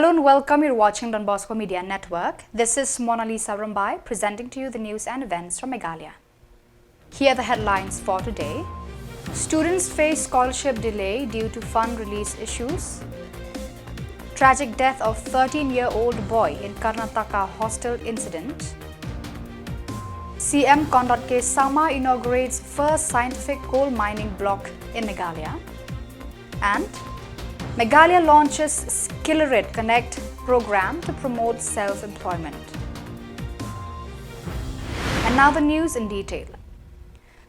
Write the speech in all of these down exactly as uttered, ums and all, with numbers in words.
Hello and welcome. You're watching Don Bosco Media Network. This is Mona Lisa Rumbai presenting to you the news and events from Meghalaya. Here are the headlines for today. Students face scholarship delay due to fund release issues. Tragic death of thirteen-year-old boy in Karnataka hostel incident. C M Conrad K Sangma inaugurates first scientific coal mining block in Meghalaya. And Meghalaya launches Skillit Connect program to promote self-employment. And now the news in detail.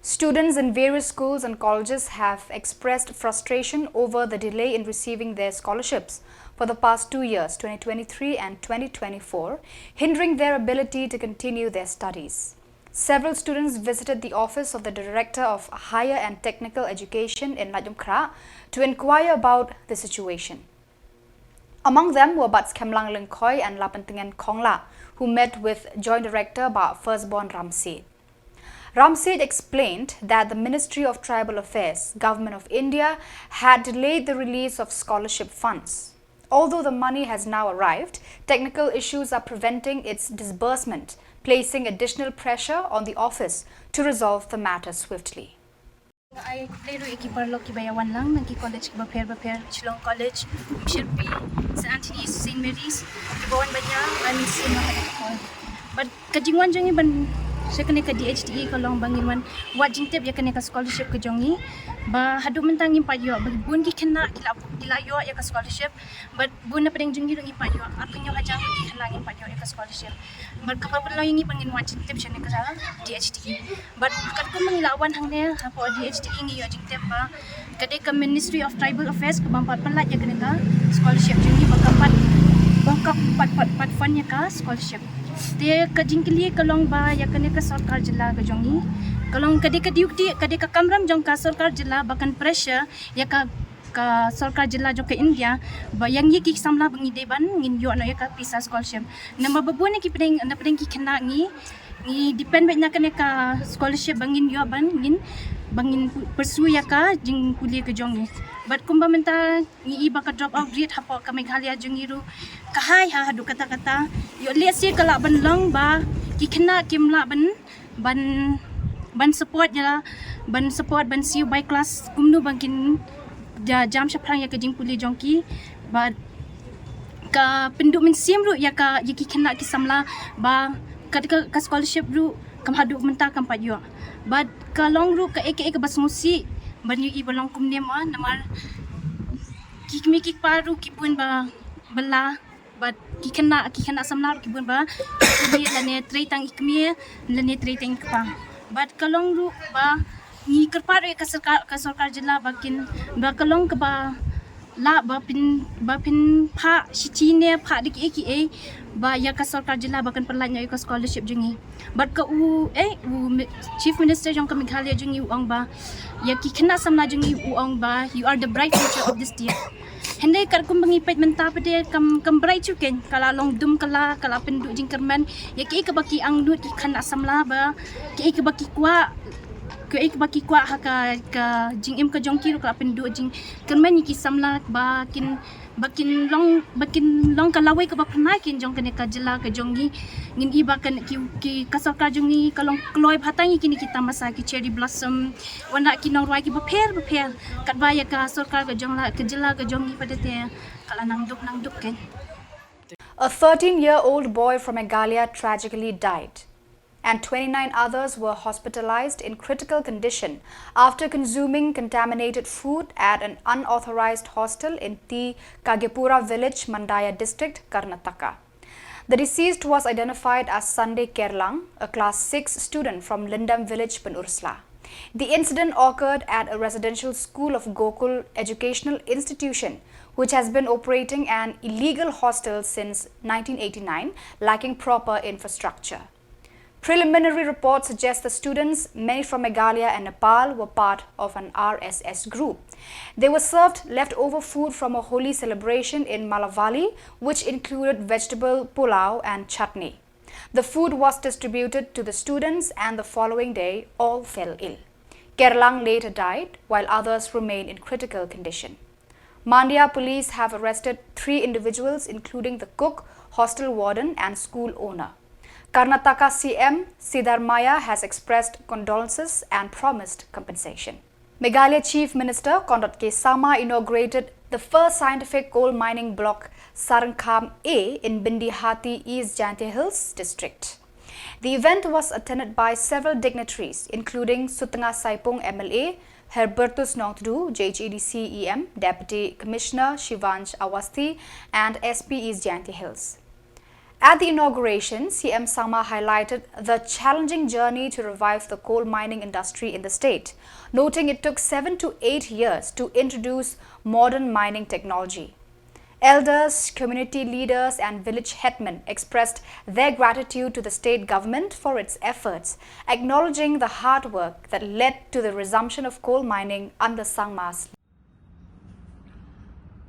Students in various schools and colleges have expressed frustration over the delay in receiving their scholarships for the past two years, twenty twenty-three and twenty twenty-four, hindering their ability to continue their studies. Several students visited the office of the Director of Higher and Technical Education in Laitumkhrah to inquire about the situation. Among them were Batskemlang Lyngkhoi and Lapentingen Khongla, who met with Joint Director Bah Firstborn Ramsey. Ramsey explained that the Ministry of Tribal Affairs, Government of India, had delayed the release of scholarship funds. Although the money has now arrived, technical issues are preventing its disbursement, placing additional pressure on the office to resolve the matter swiftly. Ai, lei ruh ïa ki paralok kiba ïa wan lang na ki college kiba pher ba pher, Shillong College, Mission P, Saint Anthony's, Saint Mary's, kiba wan ba ïa, ai, Mission P. But ka jingwan jong ngi ban sha kane ka D H D E ka long ba ngin wan wad jingtip ïa kane ka scholarship ka jong ngi. Ba haduh mynta ngim pat ïoh, ba bun ki khynnah ki la, ki la ïoh ïa ka scholarship. But bun na pdeng jong ngi ruh ngim pat ïoh, ar phew hajar ki khynnah ngim pat ïoh ïa ka scholarship. But kaba pynlong ïa ngi ba ngin wad jingtip sha kane ka D H D E. But katkum ba ngi la wan hangne hapoh D H D E ngi ïoh jingtip ba ka dei ka Ministry of Tribal Affairs kaba ym pat pynlait ïa kane ka scholarship jong ngi, ba kam pat, ba kam pat, pat, pat fund ïa ka scholarship. Te ka jingkylli ka long ba ïa kane ka sorkar jylla ka jong ngi, ka long ka dei ka duty, ka dei ka kamram jong ka sorkar jylla ba kan pressure ïa ka, ka sorkar jylla jong ka India ba ïa ngi ki samla ba ngi dei ban ngin ïoh noh ïa ka pisa scholarship. Namar ba bun na ki pdeng, na pdeng ki khynnah ngi, ngi depend beit na kane ka scholarship ba ngin ïoh ban ngin, ba ngin pu-, pursue ïa ka jingpule ka jong ngi. But kumba mynta ngi i ba ka drop out rate hapoh ka Meghalaya jong ngi ruh ka high ha, haduh katta katta. Ïoh lehse ka lah ban long ba ki khynnah kim lah ban, ban, ban support ïa, ban support ban siew bai class kumno ba kin ja-, jam shaphrang ïa ka jingpule jong ki. But ka pynduh mynsiem ruh ïa ka, ïa ki khynnah ki samla ba ka, ka, ka scholarship ruh kam, haduh mynta kam pat ïoh. But ka long ruh kaei kaei kaba sngewsih ban ïohi ba long kumne mo, namar ki kmie ki kpa ruh ki bun ba, ba la, but ki khynnah, ki khynnah samla ruh ki bun ba, ki lane trei tang i kmie, lane trei tang i kpa. But ka long ruh ba ngi kyrpad ruh ïa ka sorkar, ka sorkar jylla ba kin, ba ka long kaba lah ba pyn, ba pynphah shithi ne phah da kiei kiei ba ïa ka sorkar jylla ba kan pynlait noh ïa ka scholarship jong ngi. But ka u, eh, u mi-, Chief Minister jong ka Meghalaya jong ngi u ong ba ïa ki khynnah samla jong ngi u ong ba, "You are the bright future of the state." Hynrei katkum ba ngi peit mynta pat de kam, kam bright shuh keiñ, ka la long dum kylla, ka la pynduh jingkyrmen ïa kiei kaba ki angnud ki khynnah samla ba kiei kaba ki kwah, kiei kaba ki kwah ha ka, ka jingim ka jong ki ruh ka la pynduh jingkyrmen ïa ki samla ba kin, ba kin long, ba kin long ka lawei kaba phyrnai keiñ jong kane ka jylla ka jong ngi. Ngin i ba kan ki, ki ka sorkar jong ngi ka long kloi bha tang ïa kine ki tamasa, ki cherry blossom, wanrah ki nongrwai kiba pher ba pher. Katba ïa ka sorkar ka jong la, ka jylla ka jong ngi pat de te ka la nang duk, nang duk keiñ. A thirteen-year-old boy from Meghalaya tragically died, and twenty-nine others were hospitalized in critical condition after consuming contaminated food at an unauthorized hostel in T Kagepura village, Mandaya district, Karnataka. The deceased was identified as Sunday Kerlang, a class six student from Lindam village, Pynursla. The incident occurred at a residential school of Gokul Educational Institution, which has been operating an illegal hostel since nineteen eighty-nine, lacking proper infrastructure. Preliminary reports suggest the students, many from Meghalaya and Nepal, were part of an R S S group. They were served leftover food from a Holi celebration in Malavali, which included vegetable pulao and chutney. The food was distributed to the students, and the following day, all fell ill. Kerlang later died, while others remain in critical condition. Mandya police have arrested three individuals, including the cook, hostel warden, and school owner. Karnataka C M Siddaramaiah has expressed condolences and promised compensation. Meghalaya Chief Minister Conrad K Sangma inaugurated the first scientific coal mining block, Sarangkham A, in Bindihati, East Jaintia Hills District. The event was attended by several dignitaries, including Sutnga Saipung M L A, Herbertus Nongtdu, J H A D C E M, Deputy Commissioner Shivansh Awasthi, and S P East Jaintia Hills. At the inauguration, C M Sangma highlighted the challenging journey to revive the coal mining industry in the state, noting it took seven to eight years to introduce modern mining technology. Elders, community leaders, and village headmen expressed their gratitude to the state government for its efforts, acknowledging the hard work that led to the resumption of coal mining under Sangma's.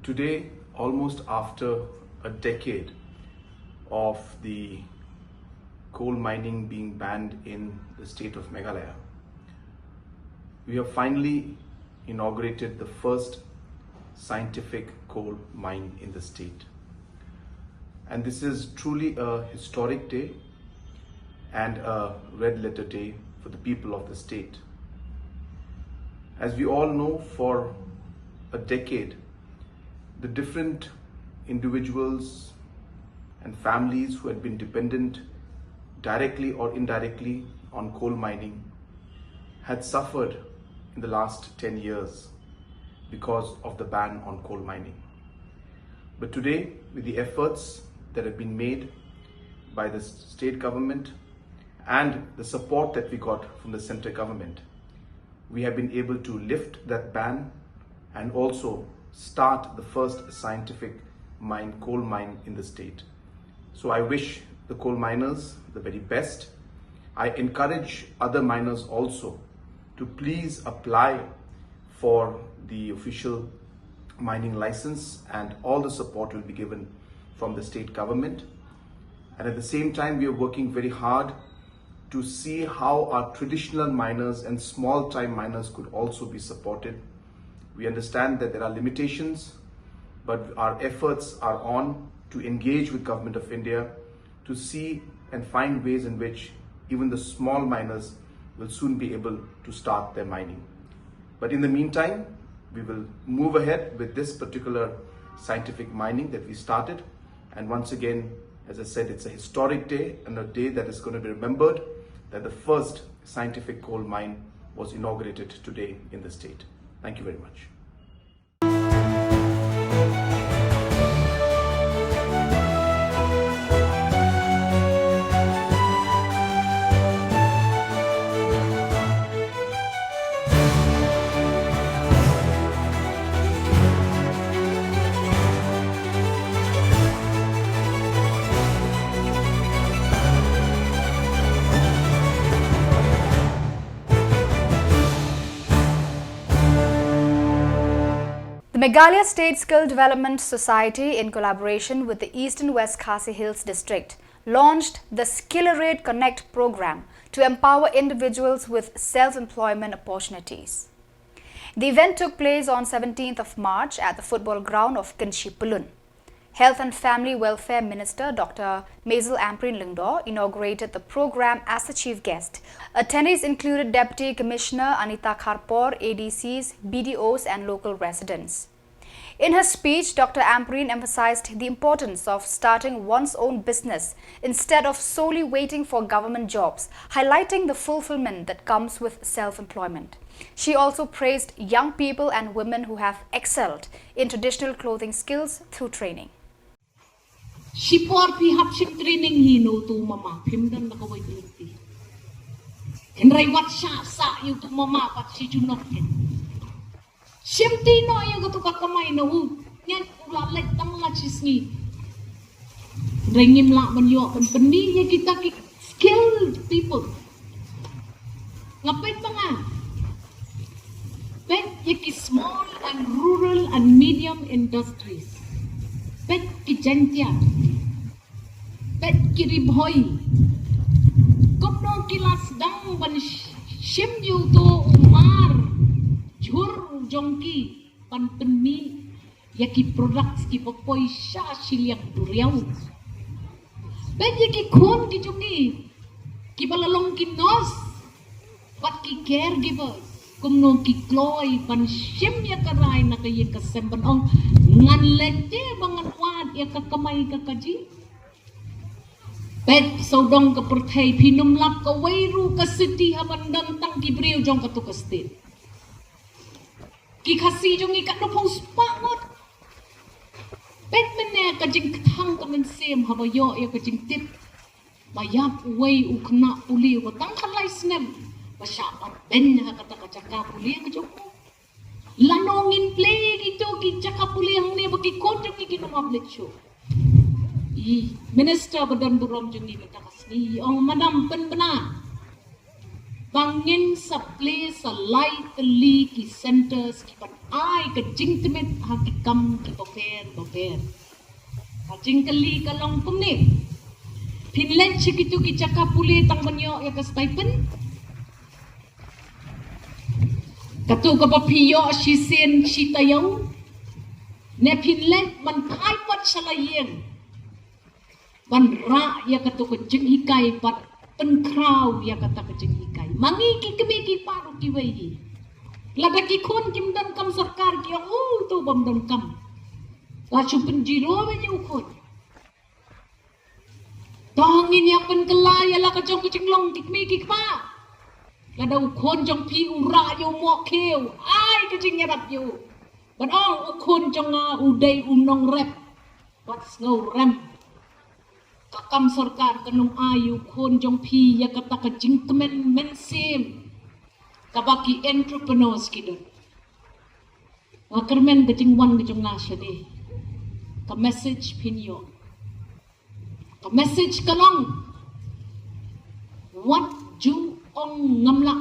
Today, almost after a decade of the coal mining being banned in the state of Meghalaya, we have finally inaugurated the first scientific coal mine in the state. And this is truly a historic day and a red letter day for the people of the state. As we all know, for a decade, the different individuals and families who had been dependent directly or indirectly on coal mining had suffered in the last ten years because of the ban on coal mining. But today, with the efforts that have been made by the state government and the support that we got from the centre government, we have been able to lift that ban and also start the first scientific mine, coal mine in the state. So I wish the coal miners the very best. I encourage other miners also to please apply for the official mining license, and all the support will be given from the state government. And at the same time, we are working very hard to see how our traditional miners and small time miners could also be supported. We understand that there are limitations, but our efforts are on to engage with Government of India to see and find ways in which even the small miners will soon be able to start their mining. But in the meantime, we will move ahead with this particular scientific mining that we started. And once again, as I said, it's a historic day and a day that is going to be remembered, that the first scientific coal mine was inaugurated today in the state. Thank you very much. The Meghalaya State Skill Development Society, in collaboration with the Eastern West Khasi Hills District, launched the Skillerate Connect program to empower individuals with self-employment opportunities. The event took place on seventeenth of March at the football ground of Kynshi Pyllun. Health and Family Welfare Minister Doctor Maisel Ampareen Lyngdoh inaugurated the program as the chief guest. Attendees included Deputy Commissioner Anita Kharpor, A D Cs, B D Os, and local residents. In her speech, Doctor Ampareen emphasized the importance of starting one's own business instead of solely waiting for government jobs, highlighting the fulfillment that comes with self-employment. She also praised young people and women who have excelled in traditional clothing skills through training. Shipor phi hap shim training hi na utu mama, phim don na kawei tu ti. Hynrei wat sha sa ïa utu mama pat shi junok ken. Shim ti no ïa katu ka kamai na u. Ngan u la leit tang la shi sngi. Hynrei ngim lah ban ïoh ban pynmih ïa kita ki skilled people. Nga peit ba nga peit ïa ki small and rural and medium industries. Peit ki Jaiñtia. Peit ki Ri Bhoi. Kumno ki la sdang ban sh-, shim ïa uto u mar jhur jong ki ban pynmih ïa ki products kiba poi sha shiliang duriaw. Bad ïa ki khun ki jong ngi kiba la long ki nurse bad ki caregivers, kumno ki kloi ban shim ïa ka rai na ka ïing ka sem ban ong, ngan leh te ba ngan wad ïa ka kamai ka kajih. Peit sawdong ka pyrthei, phin ym lap kawei ruh ka city haban don tang ki briew jong katu ka state. Ki Khasi jong ngi katno phew spah ngut. Peit mynne ka jingkthang ka mynsiem haba ïoh ïa ka jingtip ba ïap uwei u khynnah pule uba tang khatlai snem ba shah pat beiñ ha kata ka jaka pule ka jong u. Lano ngin plie kito ki jaka pule hangne ba ki khun jong ngi kin ym hap leit shuh. I minister ba don burom jong ngi mynta ka sngi i ong, madam, pynbna ba ngin sa plie sa lai tylli ki centres kiban ai ka jingtymmen ha ki kam kiba pher ba pher. Ka jingkylli ka long kumne. Phin leit sha kito ki jaka pule tang ban ïoh ïa ka stipend? Kato kaba phi ïoh shisien shi taïew? Ne phin leit ban phai pat sha la ïing ban rah ïa kato ka jinghikai bad pynkhraw ïa kata ka jinghikai? Ma ngi ki kmie ki kpa ruh kiwei hi, lada ki khun kim don kam sorkar ki ong, u to bym don kam, la shu pynjiro ba ïa u khun. To ngin ïa pynkylla ïa la ka jong ka jinglong ki kmie ki kpa. Lada u khun jong phi u rah ïa u mohkhiew, ai ka jingïarap ïa u. Ban ong u khun jong nga u dei u nongrep bad sngewrem. Ka kam sorkar kan ym ai ïa u khun jong phi ïa kata ka jingkmen mynsiem kaba ki entrepreneurs ki don. Nga kyrmen ka jingwan ka jong nga shane. Ka message phin ïoh. Ka message ka long, wat ju ong ngam lah.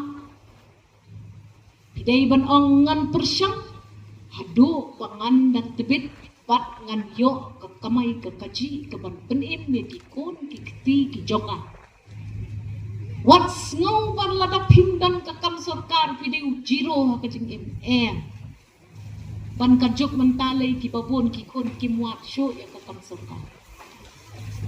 Phi dei ban ong ngan pyrshang haduh ba ngan da tbit bad ngan ïoh ka kamai ka kajih kaban pynim ïa ki khun ki kti ki jong nga. Wat sngew ba lada phim don ka kam sorkar phi dei u zero ha ka jingim. Em. Ban ka juk mynta lei kiba bun ki khun kim wad shuh ïa ka kam sorkar.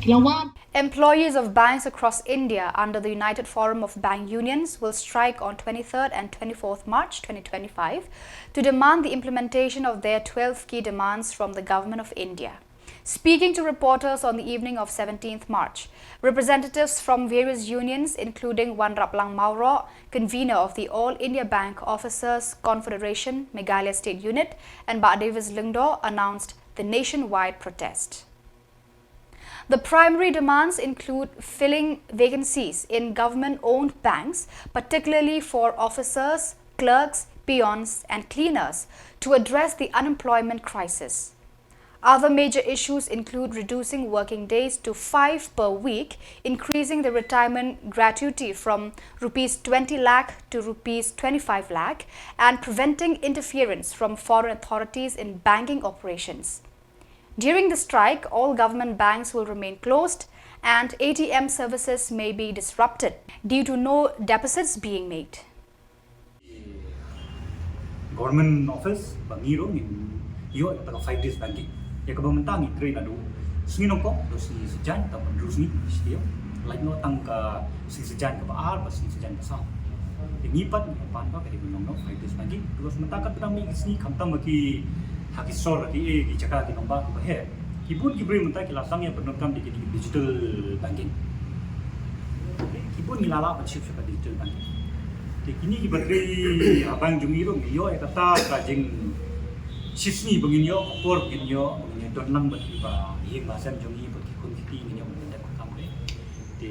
Ki la wad. Employees of banks across India under the United Forum of Bank Unions will strike on twenty-third and twenty-fourth March twenty twenty-five to demand the implementation of their twelve key demands from the Government of India. Speaking to reporters on the evening of seventeenth March, representatives from various unions, including Wanraplang Mawroh, convener of the All India Bank Officers Confederation Meghalaya State Unit, and Bah Davis Lyngdoh, announced the nationwide protest. The primary demands include filling vacancies in government-owned banks, particularly for officers, clerks, peons, and cleaners, to address the unemployment crisis. Other major issues include reducing working days to five per week, increasing the retirement gratuity from rupees twenty lakh to rupees twenty-five lakh, and preventing interference from foreign authorities in banking operations. During the strike, all government banks will remain closed and A T M services may be disrupted due to no deposits being made. Government office ba ngi ruh ngin ïoh ïa ka five days banking. Ïa kaba mynta ngi trei naduh sngi Nyngkong, naduh sngi Saitjaiñ, tang hynriew sngi shi taïew. Lait noh tang ka sngi Saitjaiñ kaba ar bad sngi Saitjaiñ kaba saw. Te ngi pat ngi pan ba ka dei ban long noh five days banking. Because mynta kat ba dang mih ki sngi khamtam ha ki, ha ki sor, ha ki, eh, ki jaka ki nongbah kiba heh. Ki bun ki briew mynta ki la sdang ïa pyndonkam da ki digital banking. Ki bun ngi la lah ban shift sha ka digital banking. Te kine kiba trei ha bank jong ngi ruh ngi ïoh ïa kata ka jingshisngi ba ngin ïoh ka por, ba ngin ïoh, ba ngin ïoh don lang bad kiba ïing ba sem jong ngi, bad ki khun ki kti, ngin ïoh ban pyndep ka kam re. Te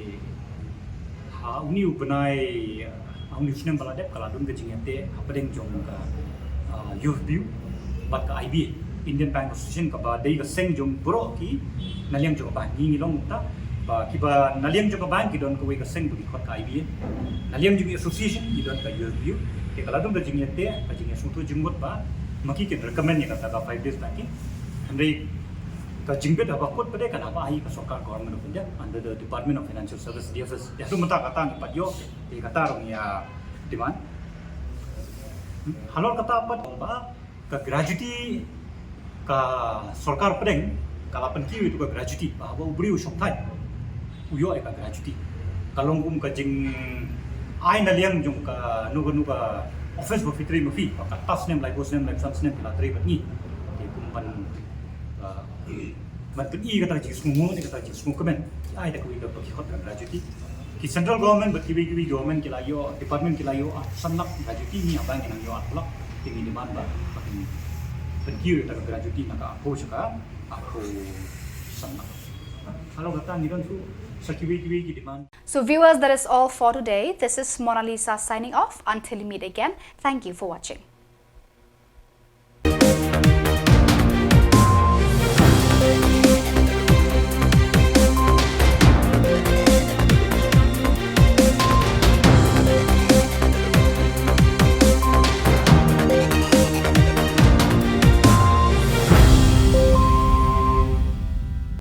ha une u bnai, ha une u snem ba la dep ka la don ka jingïateh hapdeng jong ka, ah, U F B U bad ka I B A, Indian Bank Association, kaba dei ka seng jong baroh ki na liang jong ka bank. Ngi ngi long mynta ba kiba na liang jong ka bank ki don kawei ka seng ba ki khot ka I B A. Na liang jong ki association ki don ka U F B U. Te ka la don ka jingïateh, ka jingïasngewthuh jingmut ba ma ki kin recommend ïa kata ka five days banking. Hynrei ka jingbit haba kut pat de ka la ba ai ka sorkar, Government of India, under the Department of Financial Service, D F S. Ïa, haduh mynta kata ngi pat ïoh, te kata ruh ngi ïa demand. Halor kata pat ba ka gratuity Ka sorkar pdeng ka la pynkiew ïa ka gratuity, ba haba u briew u shong thait u ïoh ïa ka gratuity. Ka long kum ka jingai na liang jong kano kano ka office ba phi trei ma phi, ba katto snem, laiphew snem, laiphew san snem ki la trei bad ngi. Te kum ban, ah, ban pyni kata ka jingsngewnguh ne kata ka jingsngewkmen, ai da kawei ka, ba ki khot ka gratuity. Ki central government bad kiwei kiwei government ki la ïoh, department ki la ïoh arphew san lak gratuity, ngi haba ngi nang ïoh arphew lak. Te ngi demand ba, ba kin pynkiew ïa kata ka gratuity na ka arphew sha ka arphew san lak. Halor kata ngi don shuh sa kiwei kiwei ki demand. So viewers, that is all for today. This is Mona Lisa signing off. Until we meet again, thank you for watching.